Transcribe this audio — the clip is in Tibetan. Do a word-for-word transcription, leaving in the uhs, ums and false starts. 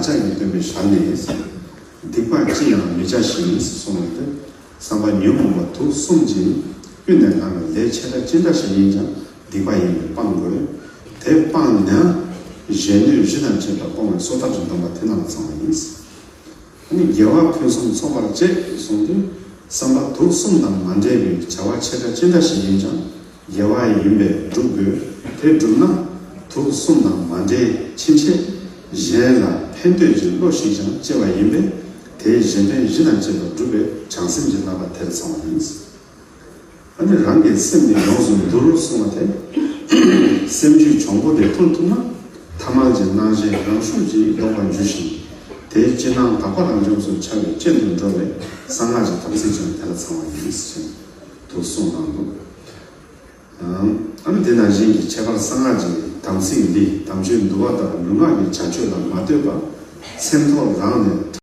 བྱ་ཡི་སྟོན་པའི་ཞལ་ནས། སྡིག་པ་ཅི་ཡང་མི་བྱ་ཞིང་གསུངས་པ་སྟེ། བསམ་པ་ཉོན་མོངས་པ་དུག་གསུམ་གྱིས་ཀུན་ནས་བསླངས་པའི་ལས་ཆེ་ཕྲ་ཅི་འདྲ་ཞིག་ཡིན་ཀྱང་སྡིག་པ་ཡིན་པས་སྤང་དགོས། དེ་སྤངས་ནས་གཞན་གནོད་གཞི་དང་བཅས་པ་སྤོང་བའི་སོ་ཐར་གྱི་སྡོམ་པ་དེ་རྣམས་ཚང་བ་ཡིན། ཨ་ནི་དགེ་བ་ཕུན་སུམ་ཚོགས་པར་བྱེད་གསུངས་ཏེ། བསམ་པ་དུག་གསུམ་དང་མ་འདྲེས་པའི་བྱ་བ་ཆེ་ཕྲ་ཅི་འདྲ་ཞིག་ཡིན་ཀྱང་དགེ་བ་ཡིན་པས་སྒྲུབ་དགོས། དེ་བསྒྲུབས་ན་དུག་གསུམ་དང་མ་འདྲེས་ཕྱིན་ཆད་གཞན་ལ་ཕན་བཏོད་ཀྱི་བློ་ཞིག་ཀྱང་སྐྱེ་བ་ཡིན་པས། དེའི་གཞན་ཕན་བཞི་དང་བཅས་པ་སྒྲུབ་པའི་བྱང་སེམས་ཀྱི་བསླབ་པ་དེར་ཚང་བ་ཡིན། ཨ་ནི་རང་གི་སེམས་ནི་ཡོངས་སུ་འདུལ་གསུང་བ་དེ། སེམས་རྒྱུད་གྱོང་པོ་དེ་ཐུལ་ཐུབ་ན། ཐ་མལ་གྱི་སྣང་ཞེན་རང་ཤུགས་ཀྱིས་ལྡོག་པར་འགྱུར་ཞིང་། དེའི་ཕྱིར་ན་དག་པ་དང་འཇོམས་སུ་འཆར་བའི་སྤྱན་དུ་འགྲོ་བའི་གསང་སྔགས་ཀྱི་དམ་ཚིག་ཀྱང་དེ་ལ་ཚང་བ་ཡིན་ཞེས་དུ་གསུངས་གནང་འདུག། ཨ་ནི་དེ་ནང་བཞིན་གྱི་ཁྱད་པར་གསང་སྔགས་ཀྱི་དམ་ཚིག་འདི་དམ་ཆོས་འདུལ་བ་ལྟར་ལུས་ངག་གི་བྱ་སྤྱོད་ལ་མ་ལྟོས་པར་སེམས་ཐོག་རང་ནས།